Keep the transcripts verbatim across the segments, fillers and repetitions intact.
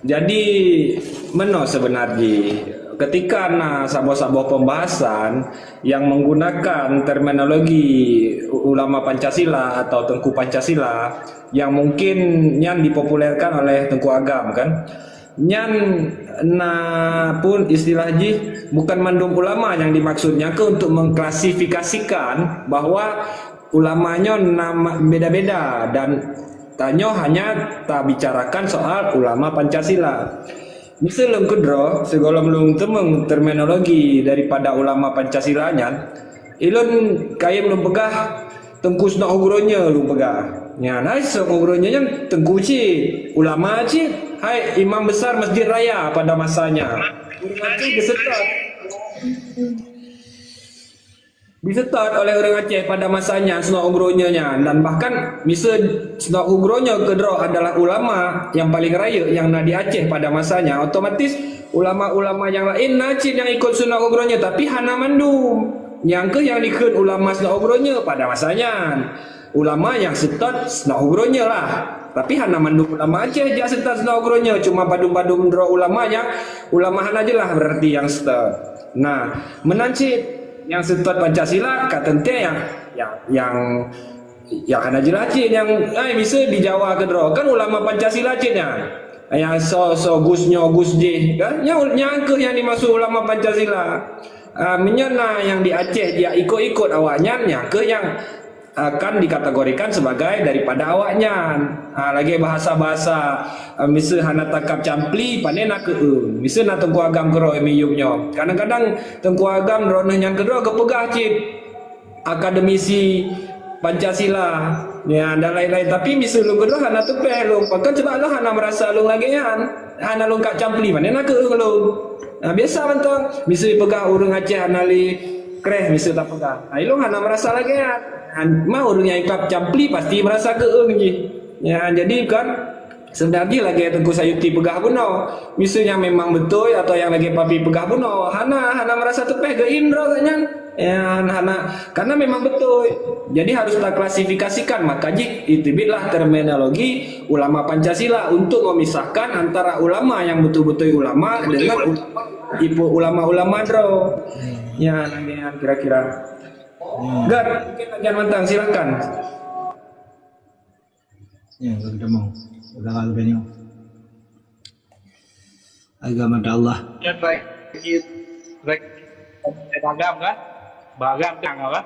Jadi, meunoe seubeunajih, ketika na saboh-saboh pembahasan yang menggunakan terminologi ulama Pancasila atau Teungku Pancasila yang mungkin nyan dipopulerkan oleh Teungku Agam kan, nyan na pun istilah jih bukan mandum ulama yang dimaksud, nyang keuh untuk mengklasifikasikan bahwa ulama nyoe na beda-beda dan tanyoe hanya tabicarakan soal ulama Pancasila. Miseu lôn keudroe, sigohlom lôn teumeung terminologi daripada ulama Pancasila nyan, ilôn kayém lôn peugah Teungku Snouck Hurgronje lôn peugah. Nyan, hai Snouck Hurgronje nyan teungku cit, ulama cit, hai imam besar Masjid Raya pada masanya. Ureuëng Aceh geuseutôt. Diseutôt oleh ureuëng Aceh pada masa nyan Snouck Hurgronje nyan, dan bahkan miseu Snouck Hurgronje keudroe adalah ulama nyang paleng rayeuk nyang na di Aceh pada masa nyan, otomatis ulama-ulama nyang laén na cit nyang ikot Snouck Hurgronje, tapi hana mandum. Nyang keuh nyang dikheun ulama Snouck Hurgronje pada masa nyan. Ulama nyang seutôt Snouck Hurgronje lah. Tapi hana mandum ulama Aceh jak seutôt Snouck Hurgronje, cuma padum-padum droe ulama nyang ulama hana jeulaih berarti nyang seutôt. Nah, meunan cit nyang seutôt Pancasila ka teuntée nyang, nyang, nyang, nyang hana jeulaih cit nyang, ai, miseu di Jawa keudroe kan ulama Pancasila cit nyan. Nyang so, so Gus nyoe Gus jih kan. Nyang, nyang keuh nyang dimaksud ulama Pancasila. Ah, meunyoe na nyang di Aceh jak ikot-ikot awaknyan, nyang keuh nyang akan dikategorikan sebagai daripada awaknyan. Ha, lagée bahasa-bahasa, eh, miseu hana takab campli, pane na keueung. Miseu na Teungku Agam keudroe miyueb nyoe. Kadang-kadang Teungku Agam droeneuh nyang keudroe geupeugah cit akademisi Pancasila, ya, dan lain-lain. Tapi miseu lôn keudroe hana teupeh lôn. Pakon? Sebab lôn hana meurasa lôn lagée nyan. Hana lôn kab campli, pane na keueung lôn. Nah, biasa mantong, miseu peugah ureuëng Aceh hana lé kreh, miseu tapeugah. Nah, ilôn hana meurasa lagée nyan. Han-, ma ureuëng nyang ikab campli pasti meurasa keueung jih. Ya, jadi kan, sebenarnya lagée Teungku Sayuti peugah bunoe. Miseu nyang memang beutôi atau nyang lagée Papi peugah bunoe, hana, hana meurasa teupeh geuindroe nyan. Ya, hana, karena memang beutôi. Jadi harus taklasifikasikan, maka jih itibitlah terminologi ulama Pancasila untuk memisahkan antara ulama yang betul-betul ulama dengan u-, ibu ulama-ulama droe. Ya, lagée nyan kira-kira. Hmm. Gat, mungkin lagi mantong, silakan. Ya, udah mau. Udah kalau udah nyoh. Agama Allah. Ya, baik. Baik. Beragam kan? Beragam kan?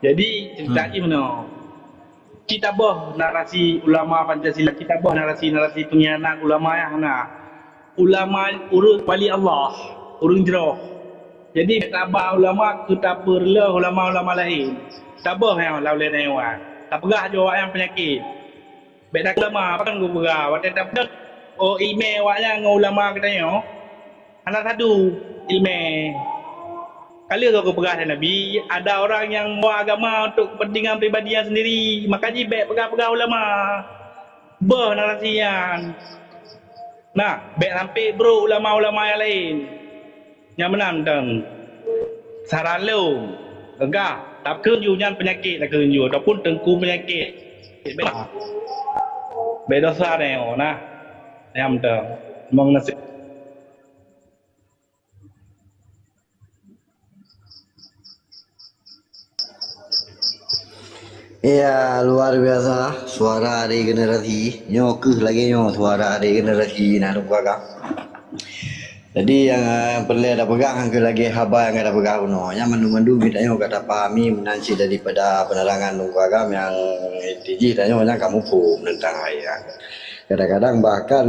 Jadi, cerita Hmm. ni mana? Kita boh narasi ulama Pancasila, kita boh narasi-narasi pengkhianat ulama yang na. Ulama ureuëng wali Allah, ureuëng jroh. Jadi, bék taba ulama keu tapeureuloh ulama-ulama laén. Saboh nyang lam ulée nyoe. Tapeugah jih awaknyan peunyakét. Bék takheun ulama, pakon geupeugah, watée tapeugah, oh, iéleumé awaknyan ngon ulama geutanyoe, hana sadu iéleumé. Ka lheueh gob geupeugah lé Nabi, ada orang nyang bawa agama untuk kepentingan pribadi nyang sendiri, maka jih bék peugah-peugah ulama. Boh narasi nyan. Nah, bék sampai brok ulama-ulama nyang laén. Nyang meunan dong. Saran lôn, peugah, takheun ju nyan peunyakét takheun ju, ataupun teungku peunyakét. Bék, bék dosa nyoe, nah. Nyang meunan. Mong nasib. Ya, luar biasa suara regenerasi. Nyoe keuh lagée nyoe suara regenerasi na luka ka. Jadi, nyang, eh, peureulée tapeugah nyang keu lagée haba nyang ka tapeugah bunoe. Nyan mandum-mandum geutanyoe ka tapahami meunan cit daripada penerangan Teungku Agam nyang jih tanyoe nyang ka muphom teuntang ayat. Kadang-kadang bahkan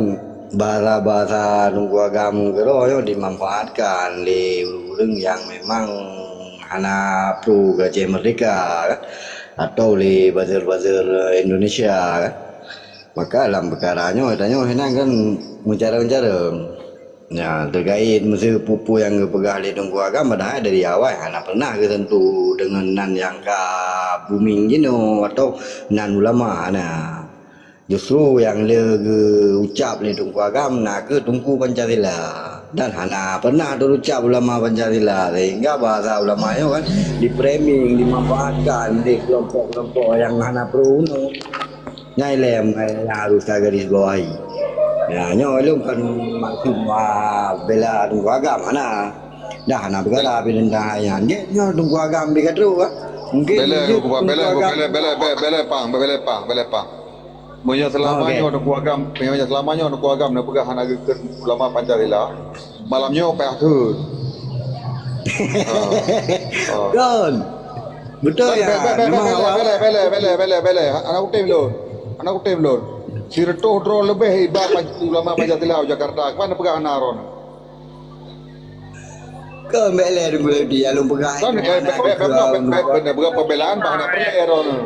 bahasa-bahasa Teungku Agam keudroe nyoe dimanfaatkan lé ureuëng-ureuëng nyang memang hana pro keu Aceh Merdeka, kan? Atau lé buzzer-buzzer Indonesia, kan? Maka lam peukara nyoe, tanyoe hinan kan meucarông-carông. Nyan, teugaét meuseu peue-peue nyang geupeugah lé Teungku Agam, padahai dari awai hana pernah geutantu deungon nan nyang ka booming jinoe atau nan ulama, hana. Justru nyang le geuucap lé Teungku Agam na kheueh Teungku Pancasila. Dan hana pernah teuucap ulama Pancasila, sehingga bahasa ulama nyoe kan di-framing, dimanfaatkan lé kelompok-kelompok nyang hana pro unoe. Nyan ilée nyang harus tagaris bawahi. Ya, nyoe lôn kon maksud wa bela Teungku Agam hana. Dah hana peukara pih teuntang ayah. Nyoe Teungku Agam pih ka trok, ah. Mungkin Bela, jeuet Teungku, bela, Teungku Agam. Bela, bela, bela, bela pang, bela pang, bela pang. Meunyoe seulama Okey. nyoe Teungku Agam, meunyoe seulama nyoe Teungku Agam neupeugah hana geukheun ulama Pancasila, malam nyoe payah kheun. Ah. Ah. Kon. Beutôi ya. Bela, bela, bela, bela, bela, bela, bela, bela. Hana kutem lôn. Hana kutem lôn. Sireutôh droe leubeh iba Pan-, ulama Pancasila u Jakarta. Kiban neupeugah hana droeneuh? Kon bèk lé Teungku Yahudi, nyang lôn peugah Kan, eh, bèk, bèk, bèk, bèk, bèk, bèk, bèk, pembelaan bah hana peureulèe droeneuh.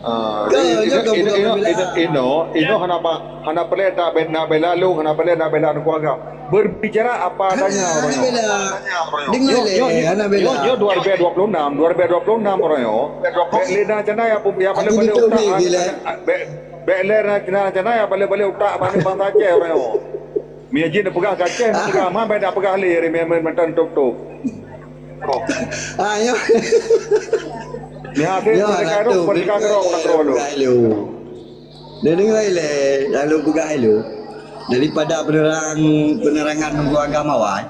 Ah, Kan, ini, jangan ini, bukan ini, pembelaan. Ini, ini, ini hana ba-, hana peureulèe tak be-, nak bela lôn, hana peureulèe nak bela Teungku Agam. Berbicara apa adanya, Hana, hana Royong. bela. Dengar Yo, lé, yo, yo, hana bela. yo, yo, dua ribu dua puluh enam, dua ribu dua puluh enam, Royong. Bèk lé na cana ya, ya, Aku balik-balik ditutup utak, ni, ah, bila. ah, bèk, bèk lé na cana, cana ya, balik-balik utak, balik bangsa Aceh, Royong. Mia jih neupeugah keu Aceh, neupeugah ma, bèk neupeugah lé, ri meunan mantong tôp-tôp. Oh. Ah, nyoe. Nyoe akhé Nyoe merdeka anak tu, merdeka nyoe keudroe, anak keudroe tu. Deungoe lé, lalu peugah lé. Daripada penerang, penerangan Teungku Agam awai,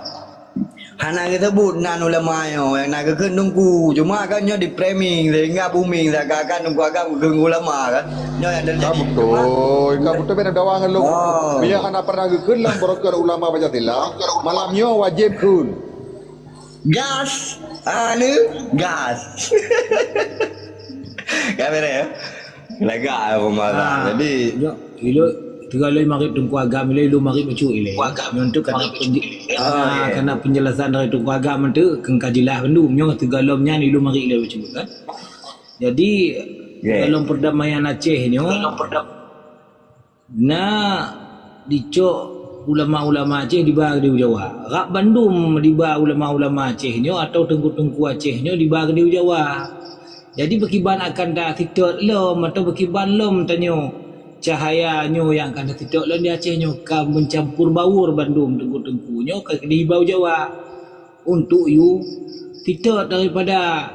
hana geuseubut nan ulama nyoe, nyang na geukheun Teungku. Cuma kan nyoe di-framing sehingga booming seakan-akan Teungku Agam geukheun ulama kan. Nyoe nyang Ka beutôi, ka beutôi bèk neudawa ngon lôn. Oh. Meunyo hana pernah geukheun lam broker ulama Pancasila, malam nyoe wajéb kheun. Gas, anu, gas. Ka beres, ya? Lagak ya, pemarah. Ah, Jadi, nyoe, ilôn, teuga lôn marit Teungku Agam, ilôn, ilôn marit bacut ilèe. Nyoe tu kana penje-, ah, kana penjelasan dari Teungku Agam tu, keu ka jeulaih bandum. Nyoe teuga lom nyan, ilôn marit ilèe bacut, kan? Jadi, Ya. dalam perdamaian Aceh nyoe, na dicok ulama-ulama Aceh diba keudéh u Jawa. Rab bandum diba ulama-ulama Aceh nyoe atau teungku-teungku Aceh nyoe diba keudéh u Jawa. Jadi, beukiban akan taseutôt lom atau beukiban lom tanyoe cahaya nyoe nyang akan taseutôt lom di Aceh nyoe ka meucampur baur bandum teungku-teungku nyoe ka keudéh iba u Jawa. Untuk yue seutôt daripada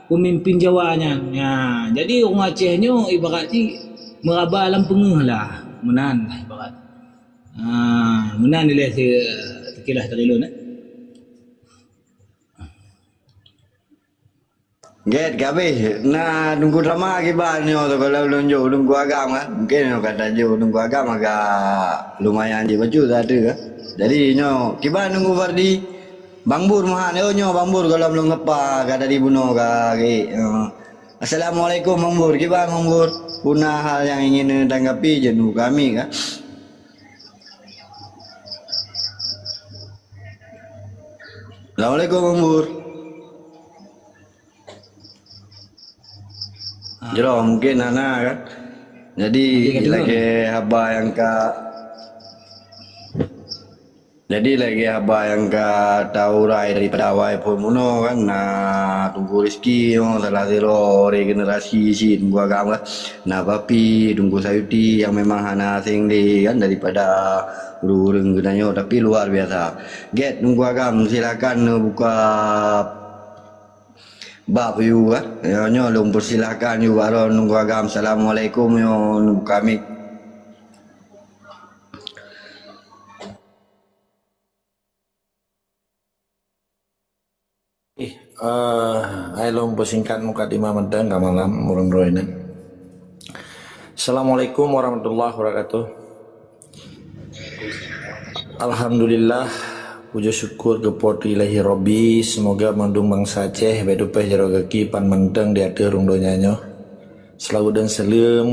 peumimpin Jawa nyan. Nya, jadi ureueng Aceh nyoe ibarat jih meuraba lam peungeuh lah. Meunan lah ibarat. Ha, meunan ilèe se-, seukilas dari lôn, eh. Gèt ka abéh. Na Teungku Tama kiban nyoe teuh kalau lôn jok Teungku Agam kan. Mungkin nyoe ka tajok Teungku Agam agak lumayan jih bacut saat tu kan. Jadi nyoe kiban Teungku Fardi, Bang Bur meuhat, oh nyoe Bang Bur gohlom lôn sapa ka tadi bunoe ka gèt. Eh, Assalamualaikum Bang Bur. Kiban Bang Bur? Peue na hal nyang ingin neutanggapi jeuet Teungku kami kan? Assalamualaikum Bang Bur. Ah. Jroh mungkin hana kan. Jadi Okey, kata lagèe haba nyang ka, jadi lagèe haba nyang ka taurai daripada awai phon bunoe kan, na Teungku Rizki nyoe salah sidroe regenerasi cit Teungku Agam kan. Na Papi, Teungku Sayuti nyang memang hana asing lé kan daripada ureueng-ureueng geutanyoe, tapi luar biasa. Gèt Teungku Agam, silakan neubuka bab yue, eh. Nyoe, nyoe lôn peusilakan yue bak droeneuh Teungku Agam. Assalamualaikum, nyoe lôn buka mik. Ih, eh, hai lôn peusingkat mukadimah mantong ka malam ureueng droeneuh. Assalamualaikum warahmatullahi wabarakatuh. Alhamdulillah, puja syukur keu Po teu Ilahi Rabbi, seumoga mandum bansa Aceh bèk teupèh jaroe gaki pan mantong di ateueh rhueng donya nyoe. Seulaweuet dan saleuem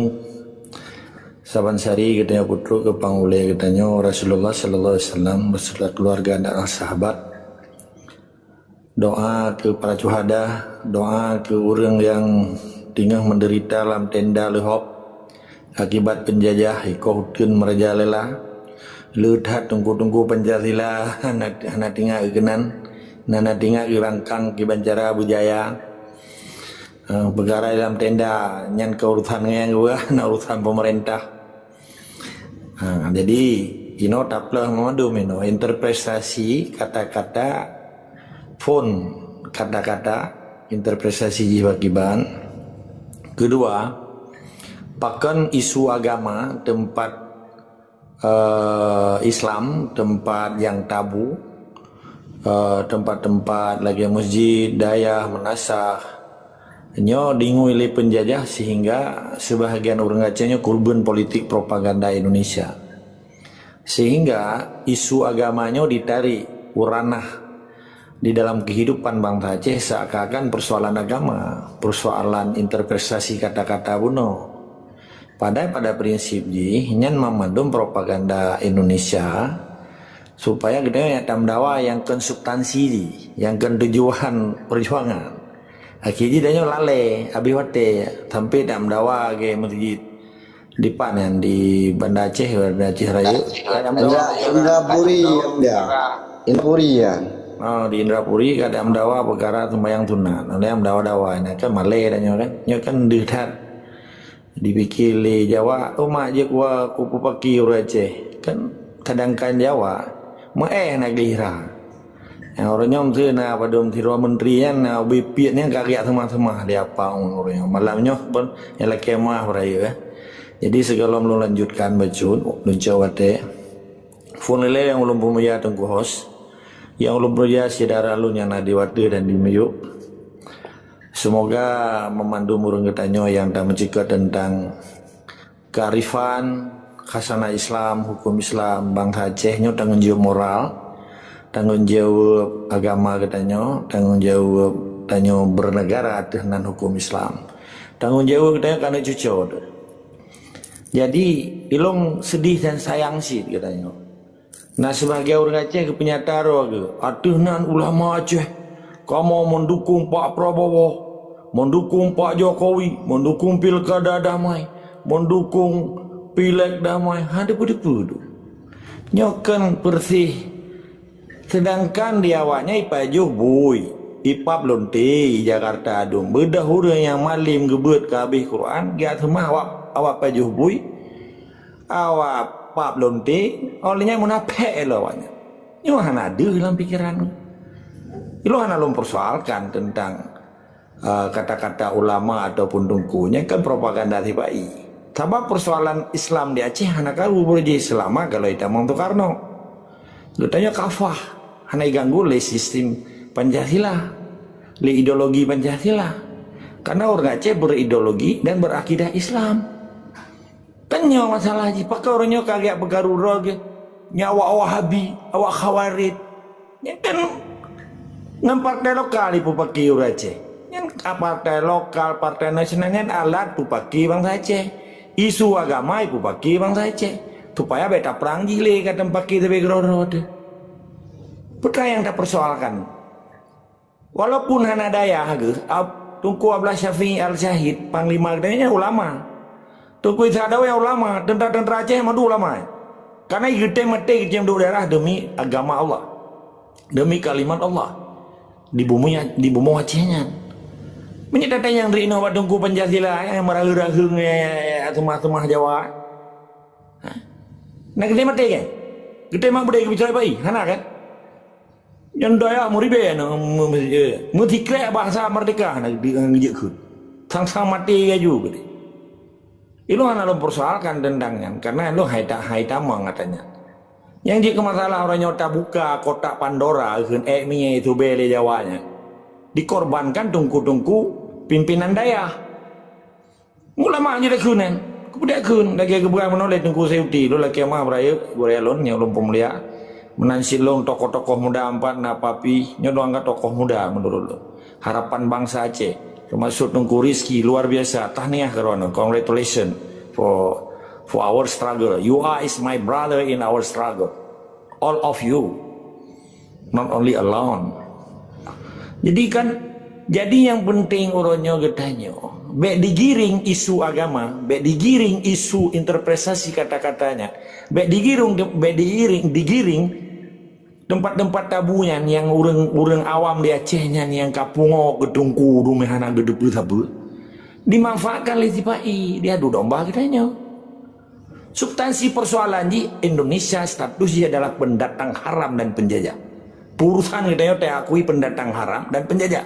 saban sari geutanyoe peutrok keu pangulèe geutanyoe Rasulullah sallallahu alaihi wasallam beserta keluarga dan sahabat. Doa keu para syuhada, doa keu ureueng nyang teungoh meudeurita lam tenda leuhop akibat peunjajah ikoh uteuen meurajalela. Le that teungku-teungku Pancasila hana, hana teuingat keu keunan, hana teuingat keu rangkang kiban cara beujaya. Eh, peukara lam tenda nyan keu urusan nyang geuh, na urusan peumeurintah. Ha, jadi, inoe taplôh mandum inoe, interpretasi kata-kata phon, kata-kata interpretasi jih bak kiban. Keudua, pakon isu agama teumpat eh, Islam, tempat yang tabu, eh, tempat-tempat lagée masjid, dayah, meunasah, nyoe dingui lé peunjajah sehingga seubahagian ureuëng Aceh nyoe kurban politik propaganda Indonesia. Sehingga isu agama nyoe ditarik u ranah di dalam kehidupan bangsa Aceh seakan-akan persoalan agama, persoalan interpretasi kata-kata bunoe. Padahai pada prinsip jih, nyan mamandum propaganda Indonesia supaya geutanyoe jak tameudawa nyang kon substansi jih, nyang kon tujuan perjuangan. Akhé jih tanyoe lalée, habéh watée, sampai tameudawa lagée meuseujid di pat nyan, di Banda Aceh, Banda Aceh Rayeuk. Ka tameudawa. Indra, Indrapuri, ya. Indrapuri, ya. Oh, di Indrapuri ka tameudawa peukara sumbayang sunat. Nyan tameudawa-dawa, nyan kan malée tanyoe kan. Nyoe kan deuh that. Dipike lé Jawa, "Oh mak, jeuet kuwa kupeupaké ureuëng Aceh." Kan, sedangkan Jawa, meuéh na geulira. Nyang uroe nyoe meusti na padum sidroe menteri nyan, na ubé piet nyan ka geujak seumah-seumah di apa ureuëng nyoe. Malam nyoe pun nyang lakée meuah beuraya, eh. Jadi, sigohlom lôn lanjutkan bacut, lôn cok watée. Phon lé nyang ulôn peumulia Teungku Hos, nyang ulôn peumulia syedara lôn nyang na di watée dan di miyueb. Semoga memandum ureuëng geutanyoe nyang tameuceukeut teuntang kearifan, khasanah Islam, huköm Islam, bangsa Aceh nyoe tanggong jaweueb moral, tanggong jaweueb agama geutanyoe, tanggong jaweueb tanyoe bernegara ateueh nan huköm Islam, tanggong jaweueb geutanyoe keuneuk cucoe. Jadi, ilong seudeh dan sayang cit geutanyoe. Na seubahagian ureuëng Aceh geupeunyata droe geuh, ateueh nan ulama Aceh, kamoe meudukong Pak Prabowo, meudukong Pak Jokowi, meudukong pilkada damai, meudukong pileg damai, hana teupeue-teupeue tu. Nyoe kan peureséh. Sedangkan di awaknyan ipajoh bui, ipap lonte di Jakarta dum. Beudôh ureuëng nyang malem geubeuet ka habéh Quran, geujak seumah awak, awak pajoh bui, awak pap lonte, óh lheueh nyan munafék lom awaknyan. Nyoe hana deuh lam pikeran. Ilong hana lôn persoalkan teuntang, eh, kata-kata ulama ataupun teungku. Nyan kan propaganda sipai. Sabab persoalan Islam di Aceh hana karu beureuji selama golom itamong Soekarno. Geutanyoe kafah, hana iganggu lé sistem Pancasila, lé ideologi Pancasila. Karena ureuëng Aceh berideologi dan berakidah Islam. Kan nyoe masalah jih, pakon ureuëng nyoe ka geujak peukaru droe geuh, nyan awak Wahabi, awak Khawarij. Nyan kan ngon partai lokal ipeupaki ureuëng Aceh. Nyan ka partai lokal, partai nasional nyan alat peupaki bangsa Aceh. Isu agama ipeupaki bangsa Aceh. Supaya bék taprang jih lé ka teupaki sabe keudroe-droe teuh. Peue nyang tapersoalkan? Walaupun hana dayah geuh, Ab-, Teungku Abdullah Syafi'i Al-Syahid, panglima geutanyoe nyan ulama. Teungku Isa Dawi ulama, tentara-tentara Aceh mandum ulama. Karena geutem maté geutem duek darah demi agama Allah. Demi kalimat Allah. Di bumi, di bumoe Aceh nyan. Meunyoe tatanyong dari inoe bak Teungku Pancasila, eh, meuraheueng-raheueng, eh, seumah-seumah Jawa. Ha? Na geutem maté kan? Geutem mak beudé geubicara bai? Hana kan? Nyan dayah meuribée na, me-, me-, eh, meusikrek bahasa merdeka na di, eh, geujeuet kheun. Sang-sang maté laju geude. Ilong hana lôn persoalkan teuntang nyan, karena ilong hai ta-, hai tamong ata nyan. Nyang jeuet keu masalah uroe nyoe tabuka kotak Pandora kheun ék mie tubée lé Jawa nyan. Dikorbankan teungku-teungku pimpinan dayah. Ulama nyoe takheun nyan. Kupeudakheun lagée geupeugah meunoe lé Teungku Sayuti, lôn lakée meu'ah beuraya, beuraya lôn nyang lôn peumulia. Meunan cit lôn tokoh-tokoh muda, ampat na Papi, nyoe lôn anggap tokoh muda meunurot lôn. Harapan bangsa Aceh, teumasuk Teungku Rizki, luar biasa. Tahniah keu droeneuh. Congratulations for, for our struggle. You are is my brother in our struggle. All of you. Not only alone. Jadi kan, jadi nyang penting uroe nyoe geutanyoe, bék digiring isu agama, bék digiring isu interpretasi kata-katanya, bék digiring, bék digiring, digiring tempat-tempat tabu nyan nyang ureuëng, ureuëng awam di Aceh nyan nyang ka pungo keu teungku dumeh hana geuteupeue sapeue, dimanfaatkan lé sipa-i, diadu domba geutanyoe. Substansi persoalan jih, Indonesia status jih adalah pendatang haram dan penjajah. Urusan geutanyoe taakui pendatang haram dan penjajah.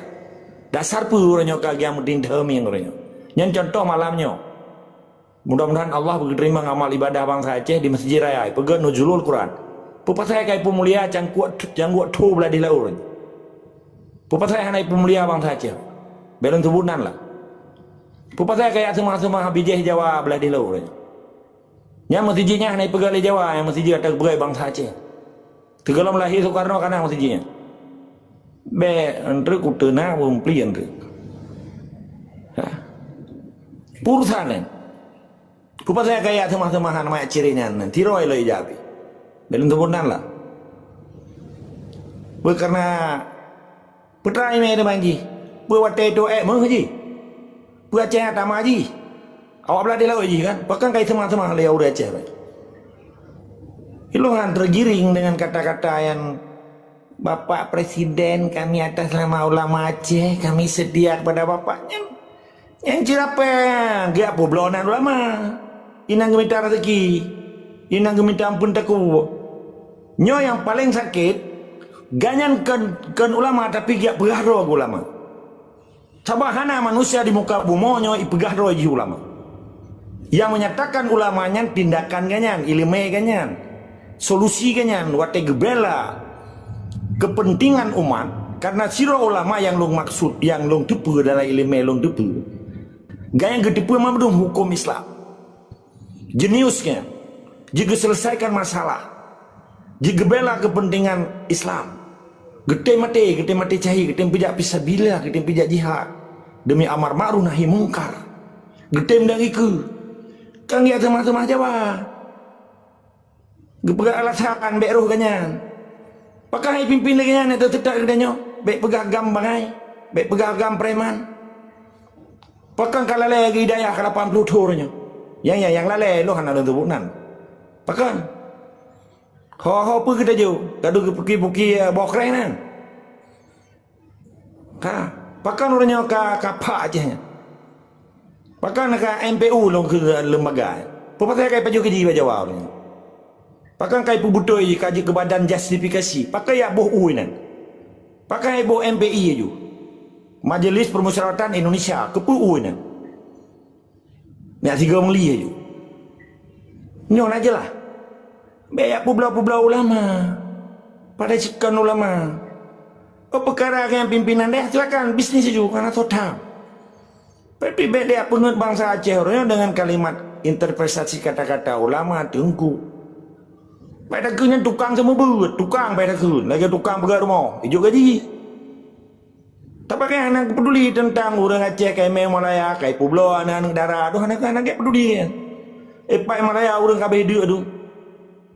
Dasar peue uroe nyoe ka giang meutinteumi uroe nyoe. Nyan contoh malam nyoe. Mudah-mudahan Allah beugeuteurima amal ibadah bansa Aceh di Masjid Raya, ipeugét Nuzulul Quran. Peue pasai ka ipeumulia cangkuek, cangguek tho blah di laôt? Peue pasai hana ipeumulia bansa Aceh? Bék lôn seubut nan lah. Peue pasai ka iseumah-seumah bijéh Jawa blah di laôt? Nyang meuseujid nyan hana ipeugét lé Jawa, nyang meuseujid ata geupeugét bansa Aceh. Sigohlom lahé Soekarno ka na meuseujid nyan. Bék, eunteuk kuteuna beumpli eunteuk. Ha. Peue urusan nyan. Peue pasai ka iseumah-seumahan mak ciri nyan, tiroe lé ija pih. Bék lôn seubut nan lah. Peue kareuna peutrai mé teuma jih? Peue watée itu ék méuh jih? Peue Aceh tama jih? Awak blah di laôt jih kan? Pakon ka iseumah-seumah lé ureuëng Aceh? Ilôn han tergiring dengan kata-kata yang, "Bapak Presiden, kami atas nama ulama Aceh, kami setia kepada Bapak." Nyan, nyan cirapée geujak peubloe nan ulama. Inong geumita rezeki, inong geumita amphon takue. Nyoe nyang paleng sakét, ganyan kon, kon ulama tapi geujak peugah droe keu ulama. Sabab hana manusia di muka bumoe nyoe ipeugah droe jih ulama. Yang menyatakan ulama nyan tindakan ganyan, iéleumé ganyan, solusi ganyan watée geubela kepentingan umat. Karena sidroe ulama nyang lôn maksud, nyang lôn teupeue dalam iéleumé lôn teupeue, ganyan geuteupeue mandum huköm Islam. Jenius nyan, jigeuselesaikan masalah, jigeubela kepentingan Islam. Geutem maté, geutem maté cahé, geutem peujak fisabilillah, geutem peujak jihad demi amar ma'ruf nahi mungkar. Geutem dan ikeue. Kan geujak seumah-seumah Jawa. Geupeugah alasan bék roh ganyan. Pakon hai pimpin lagée nyan teuteutap geutanyoe? Bék peugah agam bangai, bék peugah agam preman. Pakon ka lalée geuhidayah ka lapan ploh thon nyoe? Nyang, nyang, nyang lalée lôn hana lôn seubut nan. Pakon? Ho-ho peue geutanyoe? Ka deuh geupuki-puki, eh, boh kreh nan? Ka, pakon ureuëng nyoe ka, ka phak Aceh nyan? Pakon ka M P U lôn keu lembaga? Peue pasai ka ipajoh keujih bak Jawa ureuëng nyoe? Pakon ka ipeubeutôi ka jeuet keu badan justifikasi? Pakon jak boh ui nan? Pakon jak boh M P I aju? Majelis Permusyawaratan Indonesia, keupeue ui nan? Nyak sigoe meuli aju. Nyoe na jeulaih. Bék jak peubloe-peubloe ulama. Padahai cit kon ulama. Oh, peukara nyang pimpinan deh, silakan bisnis aju, hana soe tham. Tapi bék jak peungeut bansa Aceh uroe nyoe dengan kalimat interpretasi kata-kata ulama, teungku. Bék takheun nyan tukang seumeubeuet, tukang bék takheun, lagée tukang peugöt rumoh, ijok gaji. Tapi kan hana peduli teuntang ureuëng Aceh ka imé Malaya, ka ipeubloe aneuëk-aneuëk dara, adoh hana, hana gét peduli nyan. Ipat Malaya ureuëng ka abéh deuk tu.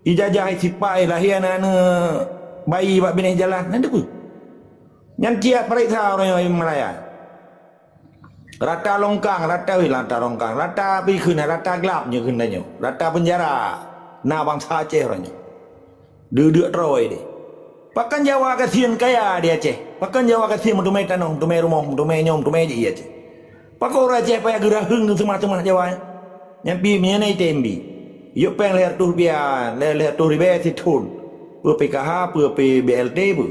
Ijajah, isipai, lahé aneuëk-aneuëk bayi bak binéh jalan, nyan teupeue. Nyan tiep pareksa ureuëng Malaya. Rata longkang, rata, weh, rata longkang, rata pi kheun, rata glab nyoe kheun tanyoe, rata peunjara. Na bansa Aceh uroe nyoe. Deuk-deuk troe deh. Pakon Jawa gasien kaya di Aceh? Pakon Jawa gasien meuteumé tanoh, meuteumé rumoh, meuteumé nyoe, meuteumé jih Aceh? Pakon ureuëng Aceh payah geuraheueng seumah-seumah Jawa nyan? Nyan pi meunyoe na item bi. Yôk péng lhée reutôh rupiah, lhée, lhée reutôh ribée sithon. Peue P K H, peue P B L T peue.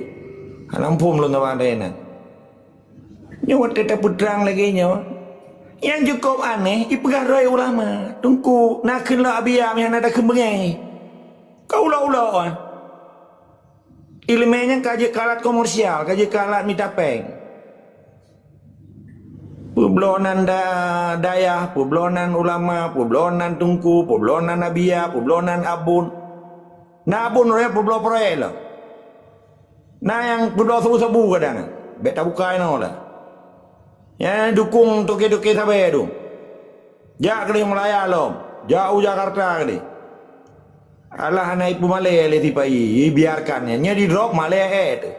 Hana muphom lôn saban deh nan. Nyoe watée tapeutrang lagée nyoe, nyang cukôp aneh, ipeugah droe ulama, teungku, na kheun lom abia meuhana takheun beungéh. Ka ulok-ulok, ah. Iéleumé nyan ka jeuet keu alat komersial, ka jeuet keu alat mita péng. Peubloe nan da-, dayah, peubloe nan ulama, peubloe nan teungku, peubloe nan abia, peubloe nan abon. Na abon uroe nyoe peubloe proyek lom. Na nyang peubloe sabu-sabu kadang. Bék tabuka inoe lah. Nyang dukong toke-toke sabe tu. Jak keudeh Malaya lom. Jak u Jakarta keudeh. Alah hana ipeumalée lé sipa-i, ibiarkan nyan. Nyan didrop malée ék teuh.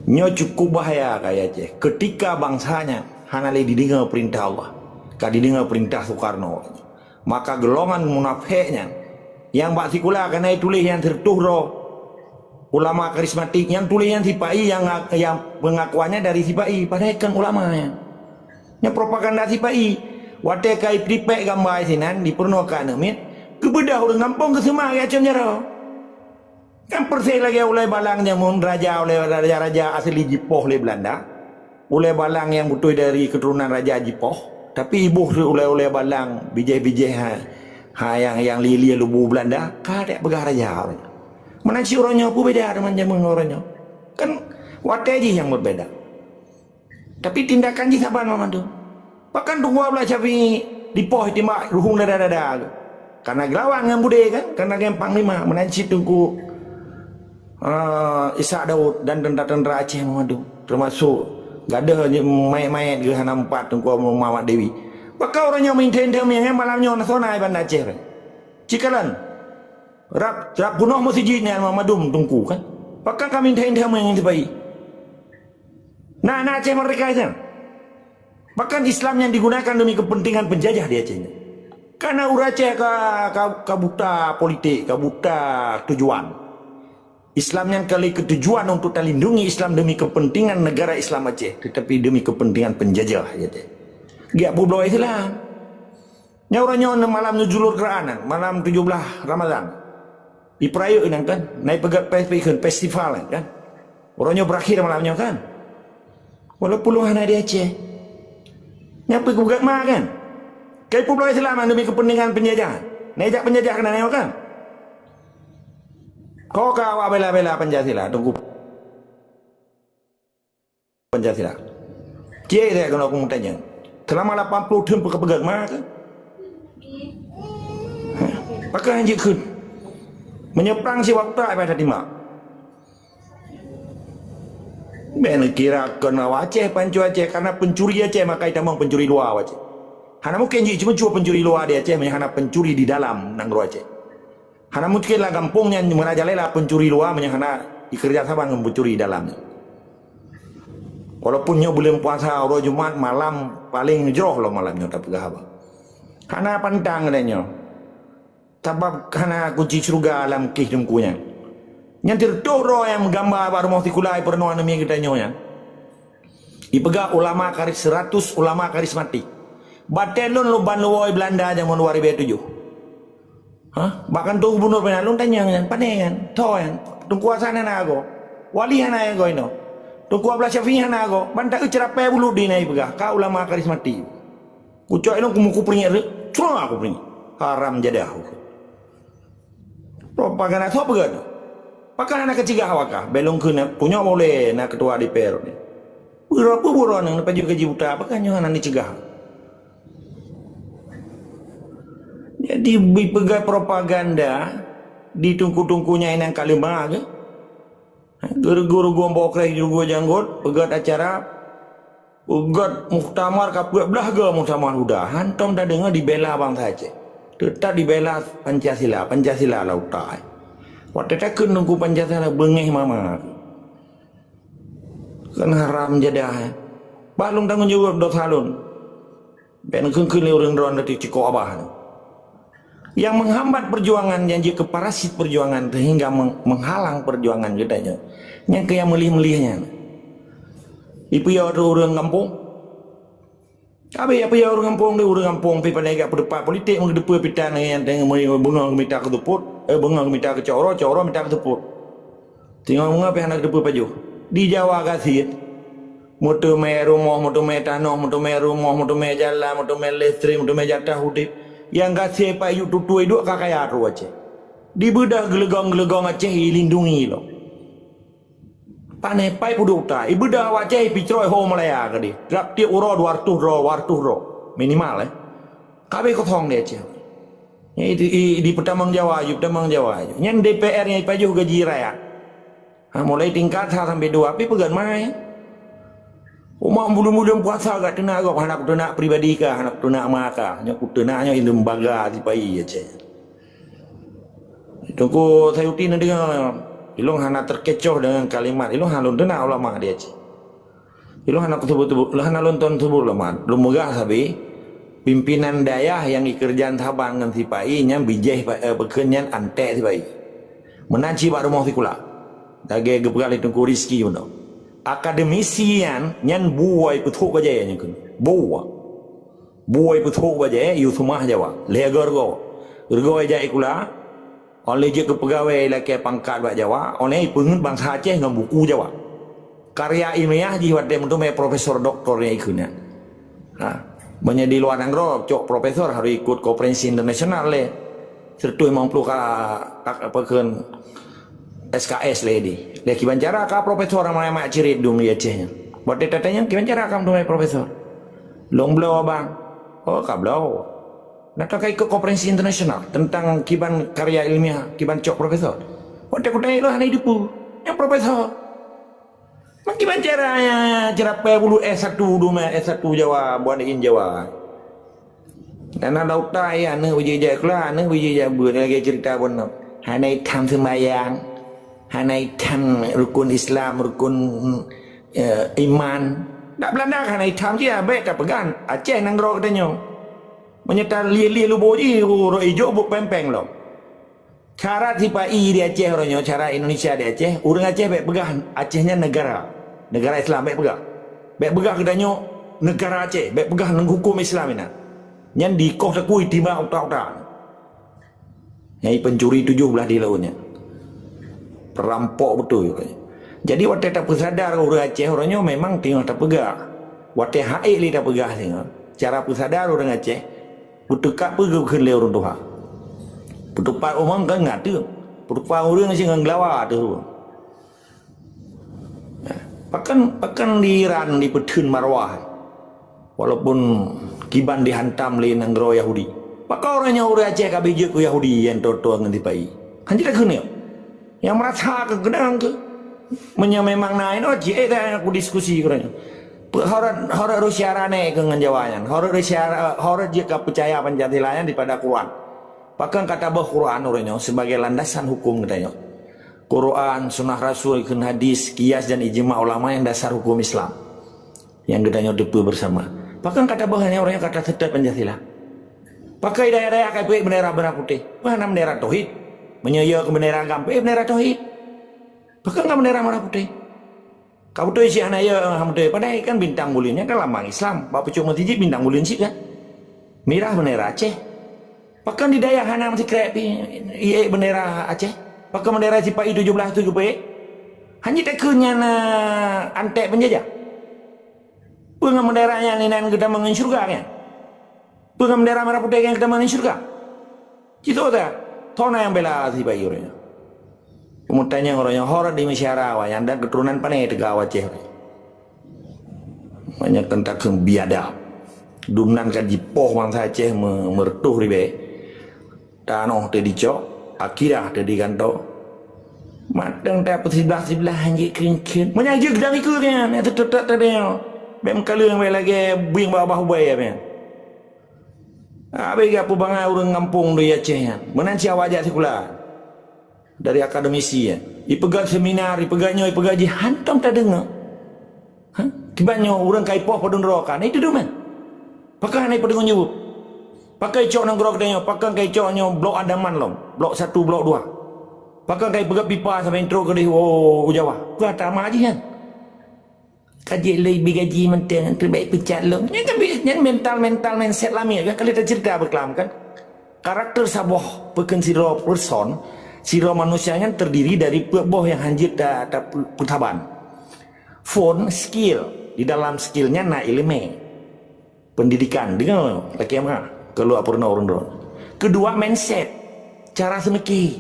Nyoe cukup bahaya keu Aceh. Keutika bansa nyan hana lé jideungoe peurintah Allah, ka jideungoe peurintah Soekarno. Maka golongan munafék nyan, nyang bak sikula keuneuk tuléh nyan sireutôh droe ulama karismatik, nyang tuléh nyan sipa-i nyang nga-, nyang pengakuannya dari sipa-i, padahai kon ulama nyan. Nyan propaganda sipa-i. Watée ka ipripék gamba sinan, dipeurunoe keu aneuëk miet, geubeudôh ureuëng gampông geuseumah geuacam jaroe. Kan persis lagée ulée balang jameun raja, ulée raja-raja asli jipoh lé Belanda. Ulée balang nyang beutôi dari keuturonan raja jipoh. Tapi iboh ulée-ulée balang, bijéh-bijéh ha, ha nyang, nyang lieh-lieh lubu Belanda, ka dek peugah raja. Meunan cit uroe nyoe peue beda deungon jameun uroe nyoe. Kan watée jih nyang beubeda. Tapi tindakan jih saban mandum. Bahkan Teungku Abdullah Syafi'i dipoh timbak ruhueng dada-dada. Karena geulawan ngon budé kan, karena geuh panglima, meunan cit Teungku, ah, Ishak Daud dan tentara-tentara Aceh mandum. Termasuk gadeuh mayét-mayét geuh hana meupat Teungku Muhammad Dewi. Bahkan uroe nyoe meuinthé-inthé meunyang malam nyoe na sona i Banda Aceh kan. Cikalon. Rab, rab peunoh meuseujid nyan mandum Teungku kan. Bahkan ka meuinthé-inthé meunyang sipai. Na, na Aceh Merdeka itu. Bahkan Islam yang digunakan demi kepentingan penjajah di Aceh. Karena ureuëng Aceh ka, ka, ka buta politik, ka buta tujuan. Islam yang kali ketujuan untuk terlindungi Islam demi kepentingan negara Islam Aceh, tetapi demi kepentingan penjajah, ya teh. Giak peubloe Islam. Nyoe uroe nyoe malam Nuzulul Quran, malam tujuh belas Ramadan. Ipeurayeuk nyan kan, na ipeugét fes-, festival nyan kan. Uroe nyoe berakhir malam nyoe kan. Walaupun lôn hana di Aceh. Nyan pih geupeugét ma kan. Kai peubloe Islam demi kepentingan penjajahan. Na ijak penjajah keunan nyoe kan. Ho ka awak bela-bela Pancasila, Teungku. Pancasila. Cek saya keunoe aku mutanyong. Selama lapan puluh thon peugah-peugah ma ke? Hah? Pakon han jeuet kheun? Meunyoe prang siwak tak ibadah timak. Bèk neukira kon awak Aceh, panco Aceh, karena pencuri Aceh maka itamong pencuri luwa Aceh. Hana mungken jeuet cuma cuma pencuri luwa di Aceh, meunyoe hana pencuri di dalam nanggroe Aceh. Hana mungken lam gampông nyan merajalela pencuri luwa meunyoe hana dikeureuja saban ngon pencuri dalam nyan. Walaupun nyoe buleuen puasa, uroe Jumat malam paleng jroh lom malam nyoe tapeugah haba. Hana pantang lé nyoe. Sabab hana kunci syeuruga lam kéh Teungku nyan. Nyan teureutôh droe nyang meugamba bak rumoh sikula i peurunoe aneuk miet geutanyoe nyan. Ipeugah ulama karis-, seratus ulama karismatik. Batée lôn lôn ban luwoe Belanda jameun dua ribu tujoh. Hah? Bak kantô gubunur Pina lôn tanyong nyan, pane nyan, tho nyan, Teungku Hasan hana agoe, Wali hana agoe inoe, Teungku Abdullah Syafi'i hana agoe, ban taeu ceurapée bulut di na ipeugah, ka ulama karismatik. Kucok ilong kumu kupringek rek, cuma kupringek. Haram jadah. Propaganda soe peugah tu? Pakon hana keucegah awak kah? Belong keu na, punyok boleh na ketua D P R ni. Buro pun buro nang pajoh gaji buta, pakon nyoe hana dicegah? Jadi, dipeugah propaganda di tungku-tungku nyang inong ka leumah ke? Guru-guru gombok kreh, guru janggot, peugét acara, peugét muktamar, ka peuet blah go muktamar huda. Hantom tadeungoe dibela bansa Aceh. Teutap dibela Pancasila, Pancasila lam utak. Watée takheun Teungku Pancasila beungéh mama. Kan haram jadah. Bah lôn tanggong jaweueb dosa lôn. Bèk neukheun-kheun lé ureuëng droe teucikok abah. Yang menghambat perjuangan, yang jeuet keu parasit perjuangan sehingga meng-, menghalang perjuangan geutanyoe. Nyang keu nyang meulih-meulih nyan. Ipeuyue ureuëng gampông. Habéh ipeuyue ureuëng gampông, di ureuëng gampông pih pandai gak peudeupat politik, meudeupeue pitan nyang teuh beungoh mita keuteupot, eh, beungoh mita keucok uroe, cok uroe mita keuteupot. Singoh meungoh pih hana geuteupeue pajoh. Di Jawa gasien, meuteumé rumoh, meuteumé tanoh, meuteumé rumoh, meuteumé jalan, meuteumé listrik, meuteumé jatah udeb. Nyang gasien pai yue tutui duek ka kaya tu Aceh. Dibeudoh geuleugong-geuleugong Aceh ilindungi lom. Pané pai peuduek utai, ibeudoh awak Aceh ipicroi ho Malaya keudeh. Tiep-tiep uroe dua reutôh droe, dua reutôh droe. Minimal, eh. Ka abéh kosong di Aceh. Nyan i, i, i, dipeutamong Jawa ju, peutamong Jawa ju. Nyan D P R nyang ipajoh gaji rakyat. Ha, mulai tingkat sa sampai dua, pi peugét mai. Umat buleuen-buleuen puasa gak teunak gob, hana kuteunak pribadi ka, hana kuteunak ma ka. Nyoe kuteunak nyoe lembaga sipai Aceh. Teungku Sayuti neudeungoe, ilong hana terkecoh dengan kalimat, ilong hana lôn teunak ulama di Aceh. Ilong hana kuseubut-seubut, ilong hana lôn ton seubut ulama. Lôn meugah sabe, pimpinan dayah nyang ikeureujan saban ngon sipai nyan bijéh pa-, eh, peukheun nyan antek sipai. Meunan cit bak rumoh sikula. Lagée geupeugah lé Teungku Rizki bunoe. Akademisi nyan, nyan buwai peuthok bajée nyan keunoe. Buwai. Buwai peuthok bajée, yue seumah Jawa. Lhée goe reugoe. Reugoe jak ikula, Oleh jeuet keu peugawée ilakée pangkat bak Jawa, oleh ipeungeuet bansa Aceh ngon buku Jawa. Karya ilmiah jih watée meuteumé profesor doktor nyang ikheun nyan. Ha. Meunyoe di luwa nanggroe, cok profesor harus ikot konferensi internasional lé. Seratus lima puluh ka, ka, apa kheun, S K S lé di. Lé kiban cara ka profesor ramai-ramai cirit dum di Aceh nyan. Watèe tatanyong kiban cara ka meuteumé profesor. Lôn bloe abang. Oh, ka bloe. Nah, ka ikot konferensi internasional tentang kiban karya ilmiah, kiban cok profesor. Watèe kutanyong lôn hana jiteupeue. Nyang profesor. Meukiban cara, cara peubulut S satu dum, S satu Jawa, buat in Jawa. Dan ada utai, aneuk uji jak keula, aneuk uji jak buet, lagèe cerita bunoe. Hana itam sembayang, hana itam rukun Islam, rukun, eh, iman. Dak Belanda hana itam cit, bèk tapeugah. Aceh nanggroe geutanyoe. Meunyoe talieh-lieh lubô jih, uroe ijo buet péng-péng lom. Cara sipa-i di Aceh uroe nyoe, cara Indonesia di Aceh, ureueng Aceh bèk peugah Aceh nyan negara. Negara Islam bèk peugah. Bèk peugah geutanyoe negara Aceh, bèk peugah neughuköm Islam inan. Nyan dikoh takui timbak utak-utak. Nyang pencuri tujoh blah di laôt nyan. Perampok beutôi. Jadi watèe tapeusadar ureueng Aceh uroe nyoe memang teungoh tapeugah. Watèe han ék lé tapeugah teungoh. Cara peusadar ureueng Aceh, peuteuka peue geukheun lé ureueng tuha. Peutupat umong kan ngateue. Peutupat ureueng si ngon geulawa ateueh ureueng. Pakon, pakon di Iran dipeutheun marwah, walaupun kiban dihantam lé nanggroe Yahudi. Pakon uroe nyoe ureueng Aceh ka beh jeuet keu Yahudi nyang toe-toe ngon sipa-i. Han jeuet takheun nyoe. Nyang meurasa keu keudang keu. Meunyoe memang na inoe, jiék dah aku diskusi uroe nyoe. Pe-, horot, horot Rusia rané keu ngon Jawa nyan. Horot Rusia, horot jeuet ka peucaya Pancasila nyan daripada Quran. Pakon ka taböh Quran uroe nyoe sebagai landasan huköm geutanyoe. Quran, sunnah Rasul, kheun hadis, kias dan ijma ulama nyang dasar huköm Islam. Nyang geutanyoe teupeue bersama. Pakon ka taböh nyan uroe nyoe ka taseutôt Pancasila. Pakon dayah-dayah ka ipeuék bendera merah putih? Peue hana bendera tauhid? Meunyoe iya keu bendera agam, peuék bendera tauhid. Pakon ka bendera merah putih? Ka beutôi cit hana iya, hana beutôi. Padahai kan bintang buleuen nyan kan lambang Islam. Bak pucôk meuseujid bintang buleuen cit kan. Mirah bendera Aceh. Pakon di dayah hana meusikrek pih iék bendera Aceh? Pakon bendera sipa-i tujoh blah tu geupeuék? Han jeuet takheun nyan, eh, anték penjajah? Peue ngon bendera nyan inan geutamong ngon syeuruga nyan? Peue ngon bendera merah putih nyan geutamong ngon syeuruga? Cit soe that? Soe na nyang bela sipa-i uroe nyoe? Peumutanyong uroe nyoe horot di meusyara awaknyan dan keuturonan pané teuga Aceh. Meunyoe kon takheun biadab. Dumnan ka jipoh bansa Aceh me-, meureutoh ribèe. Tanoh teu dicok, akidah teu diganto. Mantong tapeusibelah-sibelah han jeuet kheun-kheun. Meunyoe jeuet dan ikeu nyan, nyang teutot teudeungoe. Bèk meukaleueng bèk lagèe bieng babah ubée ya, nyan. Habéh geupeue bangai ureueng gampông di Aceh nyan. Meunan cit awak jak sikula. Dari akademisi, ya. Ipeugah seminar, ipeugah nyoe, ipeugah jih, hantom tadeungoe. Ha? Kiban nyoe ureueng ka ipoh padum droe ka, na itudoh man. Pakon hana ipeudeueng jaweueb? Pakon icok nanggroe geutanyoe, pakon ka icok nyoe blok Andaman lom, blok satu, blok dua. Pakon ka ipeugah pipa sampai intro keudeh u, u Jawa. Peue tamah jih nyan. Ka jeuet lé ibi gaji mantong, teubèk peucat lom. Nyan kan bi-, nyan mental-mental mindset lamiet kan, ka lheueh taceurita beukelam kan. Karakter saboh peukheun sidroe person, sidroe manusia nyan terdiri dari peuet boh nyang han jeuet ta-, ta-, peusaban. Phôn, skill. Di dalam skill nyan na ileumèe. Pendidikan, deungoe, lakèe meuha, keu lôn peurunoe ureueng droe. Keudua, mindset, cara seumiké,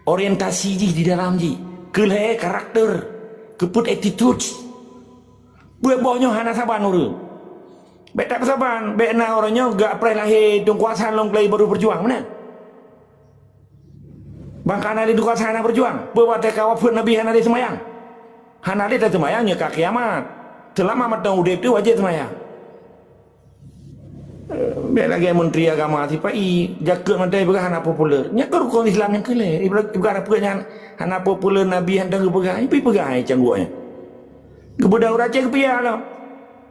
orientasi jih di dalam jih, keulhèe karakter, keupeuet attitude. Peuet boh nyoe hana saban ureueng. Bèk tapeusaban, bèk na uroe nyoe geupreh lahé Teungku Hasan lom keulai baru peujuang, meunan? Ban ka hana lé Teungku Hasan hana peujuang. Peue watèe ka wafeuet Nabi hana lé seumayang? Hana lé taseumayang nyoe ka kiamat. Seulama mantong udép teuh wajéb seumayang. Eh, bèk lagèe menteri agama sipa-i, jakeuet mantong peugah hana populer. Nyan keuh rukon Islam nyang keu lhèe. Ipeugah, ipeugah peue nyan hana populer, Nabi hana geupeugah. Ipeugah ai cangguek nyan. Geubeudôh ureueng Aceh geupiah lom.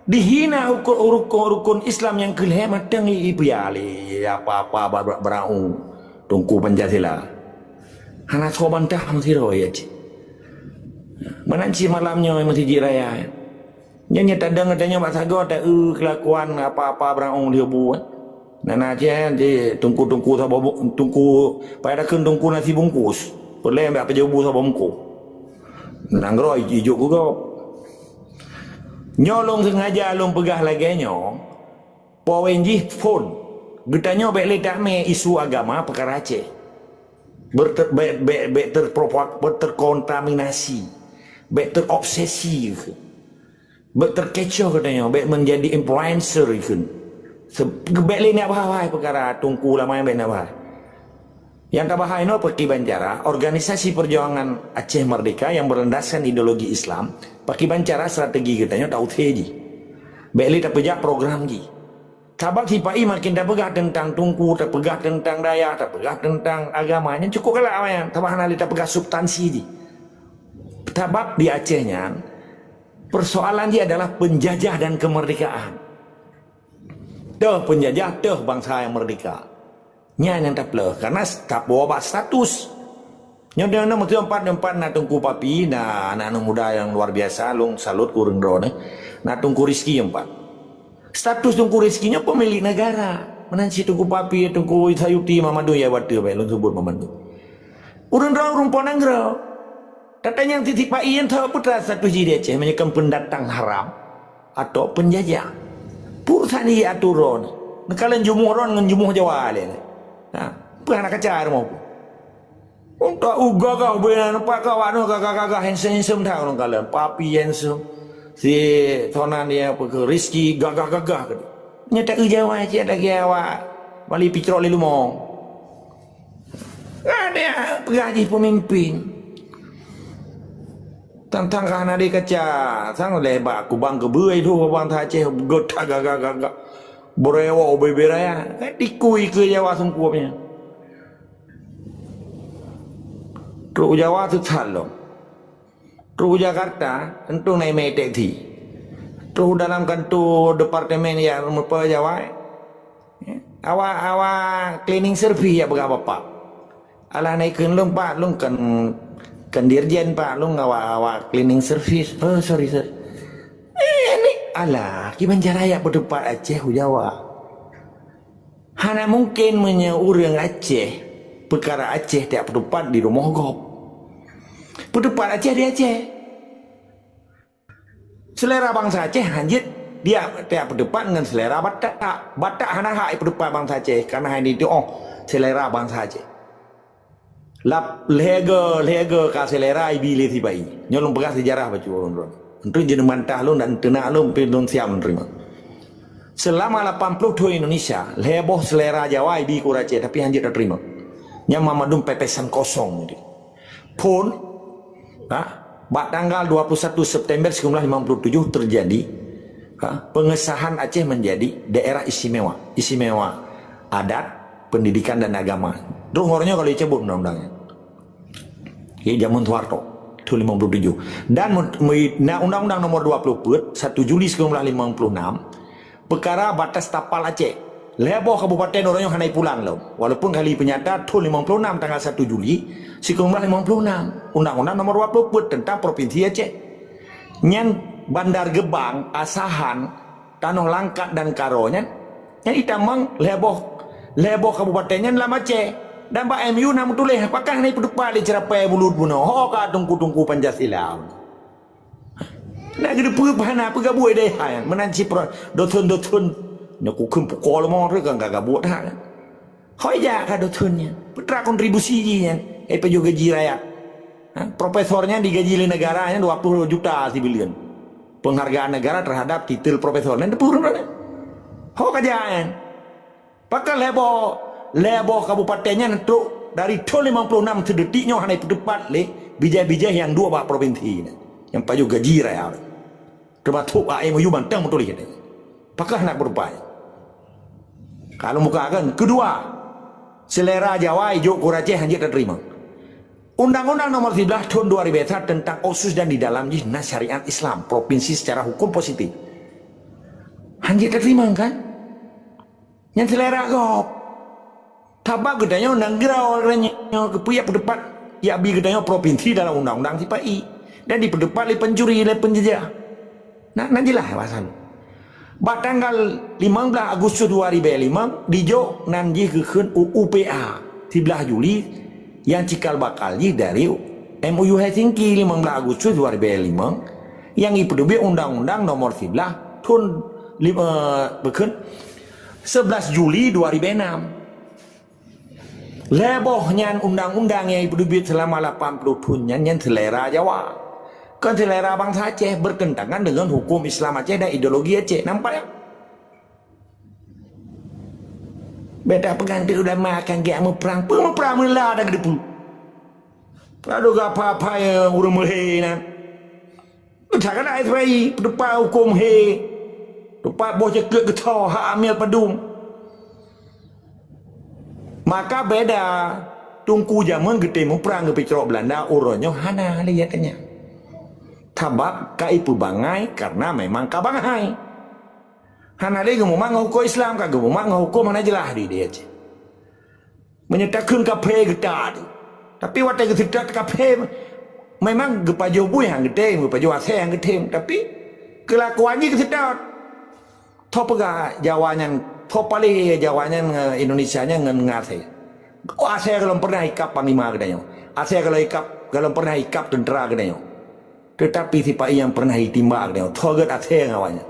Dihina rukon, rukon, rukon Islam nyang keu lhèe mantong i-, ipiah lé apa-apa ba-, ba-, barô. Teungku Pancasila. Hana soe bantah meusidroe ya cit. Meunan cit malam nyoe meuseujid raya. Nyan nyang tadong geutanyoe bak sagoe ta-eu keulakuan apa-apa barô lheueh bu, eh. Na, na cit, eh, di teungku-teungku saboh bu-, teungku payah takheun teungku nasi bungkus. Peureulèe bak pajôh bu saboh meuko. Nanggroe ijok keu gob. Nyoe lôn sengaja lôn peugah lagèe nyoe. Poin jih phon. Geutanyoe bék lé tamé isu agama peukara Aceh. Berter-, bék, bék, bék terpropak-, bék terkontaminasi, bék terobsesi, bék terkecoh geutanyoe, bék menjadi influencer ikheun. Se-, bék lé neubahai peukara Teungku Ulama nyan, bék neubahai. Nyang tabahai nyoe pakriban cara organisasi perjuangan Aceh Merdeka yang berlandaskan ideologi Islam, pakriban cara strategi geutanyoe tausé jih. Bék lé tapeujak program jih. Sabab sipa-i makin tapeugah teuntang Teungku, tapeugah teuntang dayah, tapeugah teuntang agama, nyan cukôp galak awaknyan, sabab hana lé tapeugah substansi jih. Sabab di Aceh nyan, persoalan jih adalah penjajah dan kemerdekaan. Teuh penjajah, teuh bansa nyang merdeka. Nyan nyang tapeuleueh, karena st-, tapeubah status. Nyoe, nyoe, nyoe, meuteumpat, nyoe pat na Teungku Papi, na aneuk-aneuk muda nyang luar biasa, lôn salut keu ureueng droeneuh. Na Teungku Rizki nyoe pat. Status Teungku Rizki nyoe pemilik negara. Meunan cit Teungku Papi, Teungku Sayuti, Mamadun, ya, watèe baik lôn sebut Mamadun. Ureueng droe ureueng po nanggroe. Tatanyong tiep-tiep nyan tho peue status jih di Aceh, meunyoe kon pendatang haram atau penjajah. Peue urusan jih ateueh droe. Neukalon jumuh droe ngon jumuh Jawa lé. Ha, peue hana kaca rumoh ku. Untuk u gagah beu na nampak ka awak nyoe gagah-gagah, handsome-handsome that ureueng kalon. Papi handsome. Si Tonan dia apa ke, Rizki gagah-gagah ke. Nyata u Jawa cit lagèe awak bali picrok lé leumo. Ada peugah jih pemimpin. Tantang ka hana dikaca, sang lé bak kubang keubeue itu bang Aceh geutak gagah-gagah. Beurewok bebe raya. Kan dikui keu Jawa sungkup nyan. Trok Jawa tu salom. Trok Jakarta, tentu naik metek thi. Trok dalam kantor departemen ya rupa Jawa. Ya. Awak, awak cleaning service ya peugah bapak. Alah naik kheun lôn pak, lôn kan, kan dirjen pak, lôn awak, awak cleaning service. Oh, sorry, sorry. Eh, ni alah, kiban cara ya peuteupat Aceh u Jawa. Hana mungken meunyoe ureueng Aceh, peukara Aceh tajak peuteupat di rumoh gob. Peuteupat Aceh di Aceh. Seulera bansa Aceh hanjeuet tajak peuteupat ngon seulera Batak. Batak hana hak peuteupat bansa Aceh, karena hana jitu'oh seulera bansa Aceh. Lap lhèe go, lhèe go ka seulera ibi lé sipa-i. Nyoe lôn peugah seujarah bacut lôn. Untuk jeuneuh mantah lôn dan teunak lôn pih lôn siam teurimong. Seulama lapan ploh thon Indonesia, lhèe boh seulera Jawa ibi keu ureueng Aceh, tapi hanjeuet tateurimong. Nyan mandum pepesan kosong. Phon, ha, bak tanggal dua puluh satu September seribu sembilan ratus lima puluh tujuh terjadi, ha, pengesahan Aceh menjadi daerah istimewa, istimewa adat, pendidikan dan agama. Droe nyoe ka lheueh cabut undang-undang nyan. Di jameun Soeharto, thon lima puluh tujuh. Dan men-, me-, na Undang-Undang Nomor dua puluh peuet, satu Juli seribu sembilan ratus lima puluh enam, peukara batas tapal Aceh. Lhèe boh kabupaten uroe nyoe hana jipulang lom. Walaupun kali peunyata thon lima puluh enam tanggal satu Juli seribu sembilan ratus lima puluh enam, Undang-Undang Nomor dua puluh peuet tentang Provinsi Aceh. Nyan Bandar Gebang, Asahan, Tanoh Langkat dan Karo nyan, nyan itamong lhèe boh, lhèe boh kabupaten nyan lam Aceh. Dan bak M U na meutuléh, pakon hana jipeuteupat lé ceurapai bulut bunoe. Ho ka teungku-teungku Pancasila. Nak geuteupeue hana peugah buet deh hai. Meunan cit pro-, dothon-dothon. Nyoe kukheun pukol mo kan ka gabuet that. Hôi jak ka dothon nyan. Peue teuma kontribusi jih nyan. Eh, pajoh gaji rakyat. Ha? Profesor nyan digaji lé negara nyan dua puluh juta sibuleuen. Penghargaan negara terhadap titel profesor. Nyan teupeue ureueng nyan. Ho ka jak nyan. Pakon lhèe boh, lhèe boh kabupaten nyan trok dari thon lima puluh enam seudeutik nyoe hana jipeuteupat lé bijéh-bijéh nyang duek bak provinsi nyan. Nyang pajoh gaji rakyat. Teumasok A M U mantong meutuléh. Pakon hana peuteupat. Kalau muka kan, kedua, seulera Jawa ijok keu ureueng Aceh hanjeuet tateurimong. Undang-Undang Nomor Siblaih tahun dua ribu satu tentang otsus dan di dalam jih na syariat Islam, provinsi secara hukum positif. Hanjeuet tateurimong kan? Nyan seulera gob. Sabab geutanyoe nanggroe, geutanyoe keupeue jak peuteupat, jak bi geutanyoe provinsi dalam undang-undang sipa-i dan dipeuteupat lé pencuri, lé penjajah. Nah, na jeulaih bahasa nyoe. Bak tanggal limong blaih Agustus dua ribu lima, dijok nan jih geukheun U U P A. Siblaih Juli, nyang cikal bakal jih dari M O U Helsinki limong blaih Agustus dua ribu lima, nyang jipeuteubiet Undang-Undang Nomor Siblaih thon lim-, eh, geukheun Sebelas Juli dua ribu enam. Lhèe boh nyan undang-undang nyang ipeudubiet seulama lapan ploh thon nyan, nyan seulera Jawa. Kon seulera bansa Aceh, bertentangan dengan hukum Islam Aceh dan ideologi Aceh. Nampak ya? Beda peugah di ulama akan gèt muprang. Peue muprang meula dan geudepu. Peunaduga apa-apa nyang ureueng meuhé nyan. Takana S P I, teumpat huköm hé. Teumpat boh jeuet geutho hak amil padum. Maka beda, Teungku jameun geutem muprang geupeucrok Beulanda, uroe nyoe hana lé nyang tanya. Sabab ka ipeubangai karena memang ka bangai. Hana lé geumumat ngon huköm Islam, ka geumumat ngon huköm hana jeulaih di, di Aceh. Meunyoe takheun kafé geuta tu. Tapi watèe geuseutôt kafé, memang geupajoh bui han geutem, geupajoh asèe han geutem. Tapi keulakuan jih geuseutôt. Tho peugah Jawa nyan, tho paléh Jawa nyan ngon Indonesia nyan ngon, ngon asèe. Oh, asèe gohlom pernah ikab panglima geutanyoe. Asèe gohlom ikab, gohlom pernah ikab teuntara geutanyoe. Teutapi sipa-i nyang pernah jitimbak geutanyoe, tho gèt asèe ngon awaknyan.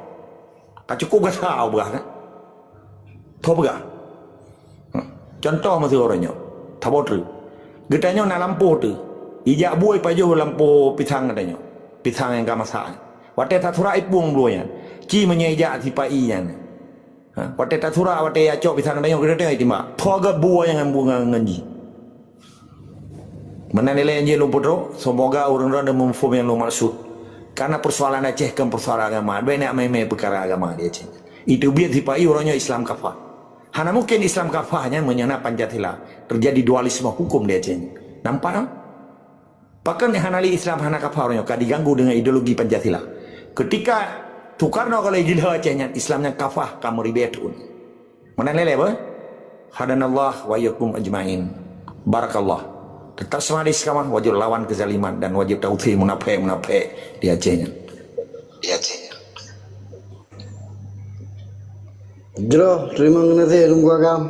Ka cukup gata peugah kan? Tho peugah. Hmm. Cuntoh miseue uroe nyoe. Saboh treuk. Geutanyoe na lampôh treuk. Ijak bui pajoh lampôh pisang geutanyoe. Pisang nyang ka masak. Watèe tasurak ipueng blueh nyan. Ci meunyoe ijak sipa-i nyan. Ha, watèe tasurak, watèe ijak cok pisang geutanyoe, geutanyoe itimbak. Tho gèt bui nyang ngon, ngon jih. Meunan ilèe nyang jeuet lôn peutrok, semoga ureueng droeneuh meumuphom nyang lôn maksud. Karena persoalan Aceh kon persoalan agama, bèk neumè-mè peukara agama di Aceh. Iteubiet sipa-i uroe nyoe Islam kafah. Hana mungkin Islam kafah nyan meunyoe na Pancasila. Terjadi dualisme hukum di Aceh nyan. Nampak, kan? Pakon hana lé Islam hana kafah uroe nyoe ka diganggu dengan ideologi Pancasila. Ketika Soekarno ka lheueh gila Aceh nyan, Islam nyan kafah ka meuribèe thon. Meunan lé-lé beuh? Hadanallah wa iyyakum ajmain. Barakallah. Teutap seumah di istiqamah, wajib lawan keuzaliman dan wajib tausé munafék-munafék di Aceh nyan. Di Aceh nyan. Jroh, terima kasih Teungku Agam.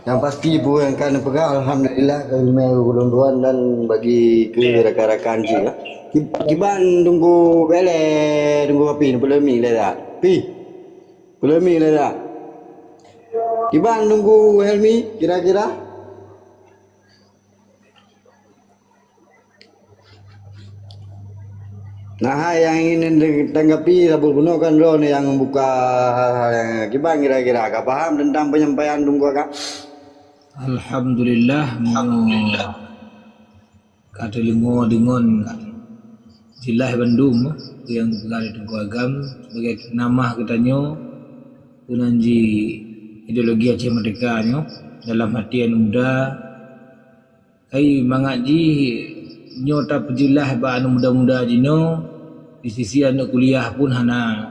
Yang pasti peue nyang ka neupeugah, alhamdulillah, ka geumeung ulôn tuan dan bagi keu rakan-rakan cit, ya. Ki-, kiban Teungku Bele, Teungku Papi, neupeuleueng mic lé dak? Pi. Peuleueng mic lé dak? Kiban Teungku Helmi kira-kira? Na hai nyang ingin ditanggapi, saboh bunoe kan droeneuh nyang buka hal-hal nyang kiban kira-kira ka paham tentang penyampaian Teungku Agam? Alhamdulillah, meunyoe ka teudeungoe deungon jeulaih bandum nyang geupeugah lé Teungku Agam sebagai ceramah geutanyoe, keunan jih ideologi Aceh Merdeka nyoe dalam hati aneuk muda. Hai mangat jih nyoe tapeujeulaih bak aneuk muda-muda jinoe di sisi aneuk kuliah pun hana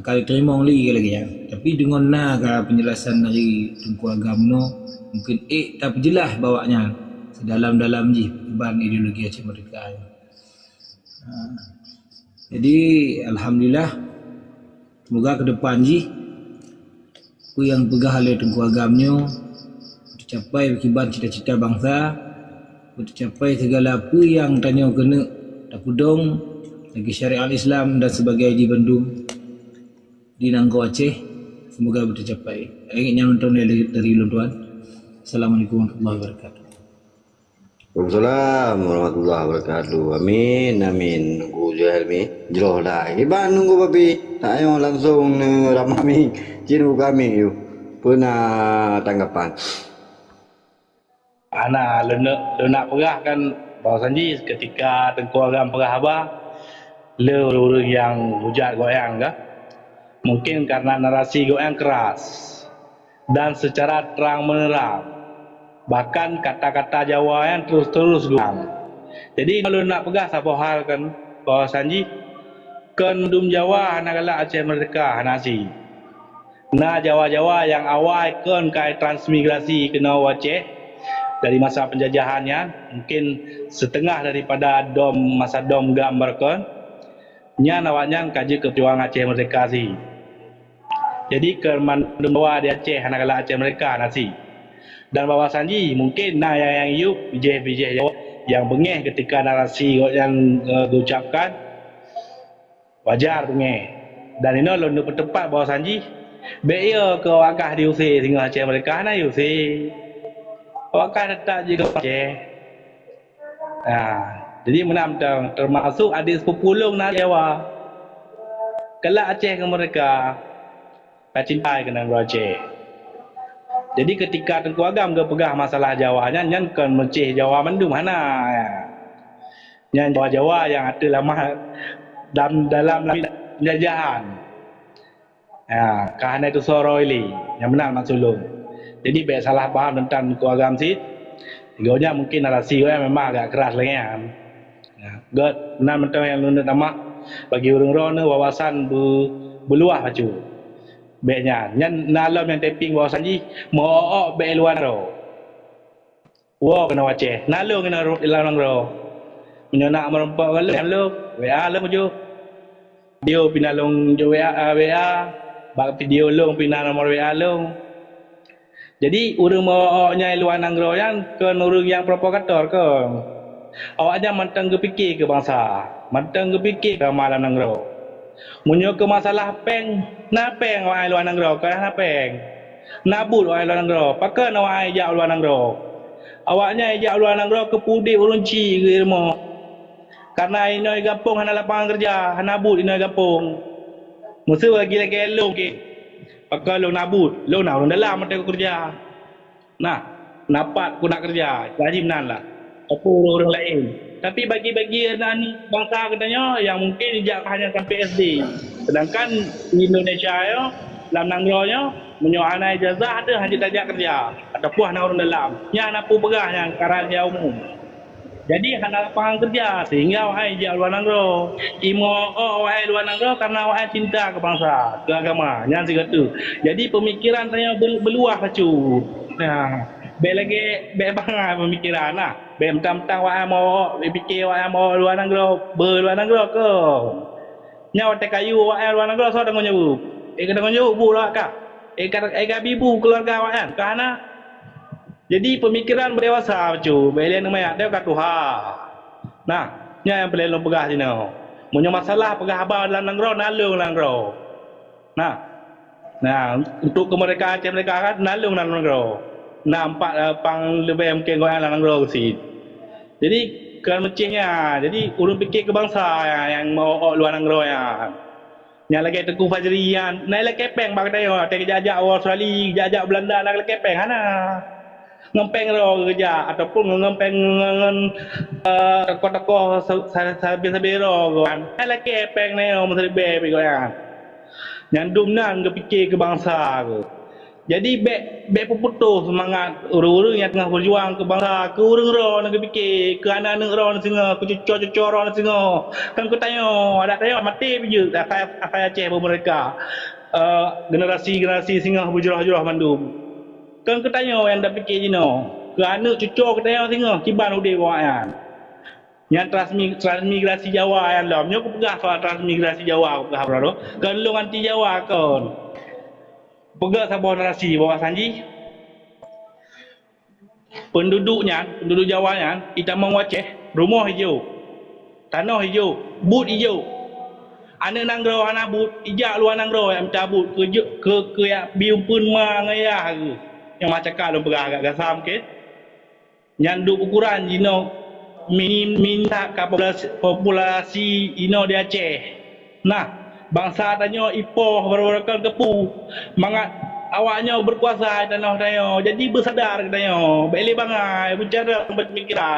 ka teurimong lé lagèe nyan. Tapi deungon na ka penjelasan dari Teungku Agam nyoe, mungkin ék tapeujeulaih bak awaknyan seudalam-dalam jih kiban ideologi Aceh Merdeka nyoe. Ha. Jadi, alhamdulillah, semoga ke depan jih peue nyang peugah lé Teungku Agam nyoe teucapai kiban cita-cita bansa, teucapai segala peue nyang tanyoe keuneuk tapeudong lagèe syariat Islam dan sebagainya bandum di nanggroe Aceh, semoga beuteucapai. Ingat nyan mantong dari, dari ulôn tuan. Assalamualaikum warahmatullahi wabarakatuh. Waalaikumsalam warahmatullahi wabarakatuh. Amin, amin. Teungku Zuhair mi, jroh dah. Kiban Teungku Papi, tanyoe langsung neuramah mi. Cit buka mi yuk. Peue na tanggapan? Hana, leuneuk, leuneuk peugah kan bahwa sanji ketika Teungku Agam peugah haba, le ureueng-ureueng nyang hujat gobnyan ka. Mungkin karena narasi gobnyan keras dan secara terang-menerang. Bahkan kata-kata Jawa nyan terus-terus geulang. Jadi, lôn nak peugah saboh hal kan, bahwa sanji kon dum Jawa hana galak Aceh merdeka, hana si. Na Jawa-Jawa nyang awai kon ka transmigrasi keunoe u Aceh dari masa penjajahan nyan, mungkin setengah daripada dom, masa dom GAM baroe kon. Nyan awaknyan ka jeuet keu peujuang Aceh merdeka si. Jadi, keu mandum Jawa di Aceh hana galak Aceh merdeka, hana si. Dan bahwa sanji mungkin na nyang, nyang yub bijéh-bijéh Jawa nyang beungéh ketika narasi gobnyan, eh, geucapkan, wajar beungéh. Dan inoe lôn neupeuteupat bahwa sanji Bék yo keu awak kah diusé singoh Aceh merdeka, hana diusé. Awak kah teutap jih keu Aceh. Ha, jadi meunan teuh, teumasok adik sepupu lôn na Jawa. Kalak Aceh keu merdeka, ka cinta keu nanggroe Aceh. Jadi keutika Teungku Agam geupeugah masalah Jawa nyan, nyan kon meucéh Jawa mandum, hana. Nyan Jawa-Jawa nyang ateueh lamah dalam, dalam penjajahan. Ha, ka hana tusoe droe lé, nyang meunan maksud lôn. Jadi bék salah paham teuntang Teungku Agam cit. Gobnyan mungken narasi gobnyan memang agak keras lagée nyan. Ha, gét meunan mantong nyang lôn tamah bagi ureuëng droeneuh wawasan beu-, beuluwah bacut. Bék nyan, nyan na lom nyang tapeuék wawasan jih meu-ôk-ôk bék luwa nanggroe. Woe keunoe Aceh, na lôn keunoe lam nanggroe. Meunyoe na meureumpok ngon lôn, lôn, W A lôn jok. Video pih na lôn jok W A, W A, bak video lôn pih na nomor W A lôn. Jadi ureuëng meu-ôk-ôk nyang luwa nanggroe nyan kon ureuëng nyang provokator kon. Awaknyan mantong geupike keu bansa, mantong geupike keu agama lam nanggroe. Meunyoe keu masalah péng, na péng awaknyan luwa nanggroe, kon hana péng. Na buet awaknyan luwa nanggroe, pakon awaknyan jak luwa nanggroe. Awaknyan jak luwa nanggroe keu peudeh ureuëng chik geuileumu. Karena inoe gampông hana lapangan keureuja, hana buet inoe gampông. Meuseu lagi lagée lôn keu, pakon lôn na buet, lôn na ureuëng dalam mantong keureuja. Nah, na pat keuneuk keureuja, jadi meunan lah. Tapi ureuëng-ureuëng laén. Tapi bagi-bagi aneuk bansa geutanyoe nyang mungken jak hanya sampai S D. Sedangkan di Indonesia nyoe, lam nanggroe nyoe, meunyoe hana ijazah deuh hana tajak keureuja ataupun hana ureuëng dalam. Nyan hana peue peugah nyan ka rahasia umum. Jadi hana lapangan keureuja sehingga awaknyan jak luwa nanggroe. Imo-ôk awaknyan luwa nanggroe karena awaknyan cinta keu bansa, keu agama. Nyan sigoe teuk. Jadi peumikiran tanyoe beu-, beuluwah bacut. Nah, bék lagée, bék bangai peumikiran nah. Bék meuntang-meuntang awaknyan meu-ôk, bék pike awaknyan meu-ôk luwa nanggroe, beu luwa nanggroe kon. Nyan watée ka yue awaknyan luwa nanggroe, soe tanggong jaweueb? Eh, ka tanggong jaweueb bu awak kah? Eh, ka, eh, ka bi bu keuluwarga awaknyan? Ka hana. Jadi peumikiran beudewasa bacut, bék lé neumayat deuh ka tuha. Nah, nyan nyang peureulée lôn peugah jinoe. Meunyoe masalah peugah haba lam nanggroe, na lôn lam nanggroe. Nah, nah, untuk keumeurdekaan Aceh merdeka kan na lôn lam nanggroe. Na empat, eh, pang leubeh mungken gobnyan lam nanggroe sit. Jadi kon meucéh nyan, jadi ureuëng pike keu bansa nyang, nyang meu-ôk-ôk luwa nanggroe nyan. Nyang lagée Teungku Fajri nyan, na ilakée péng bak geutanyoe, watée geujak-jak u Australia, geujak-jak u Belanda, na ilakée péng hana. Ngon péng droe geujak ataupun ngon, ngon péng ngon, ngon, eh, tokoh-tokoh sa-, sa-, sabe-sabe droe geuh kan. Na ilakée péng nyoe meusiribée pih gobnyan. Nyan dum nan geupike keu bansa geuh. Jadi bék, bék peuputôh seumangat ureuëng-ureuëng nyang teungoh beujuang keu bansa, keu ureuëng droeneuh geupike, keu aneuk-aneuk droeneuh singoh, keu cucoe-cucoe droeneuh singoh. Kan keu tanyoe, adak tanyoe maté pih jeuet asai, asai Aceh beumeurdeka. Eh, generasi-generasi singoh beujroh-jroh mandum. Kan keu tanyoe nyang tapike jinoe, keu aneuk cucoe geutanyoe singoh kiban udeb awaknyan. Nyan transmi-, transmigrasi Jawa nyan lom. Nyoe kupeugah soal transmigrasi Jawa, kupeugah baroe. Kon lôn anti Jawa kon. Peugah saboh narasi bahwa sanji penduduk nyan, penduduk Jawa nyan, itamong u Aceh, rumoh ijok, tanoh ijok, buet ijok. Aneuk nanggroe hana buet, ijak luwa nanggroe jak mita buet keu, keu, keu jak bi umpeuen ma ngon yah geuh. Nyang macam ka lôn peugah agak gasam, oke? Nyan duek ukuran jinoe minim minta ka populasi, populasi inoe di Aceh. Nah, bansa tanyoe ipoh baroe-baroe kon keupeue mangat awaknyoe beukuasa di tanoh tanyoe. Jadi beusadar geutanyoe, bék lé bangai, beucadang, beupemikiran.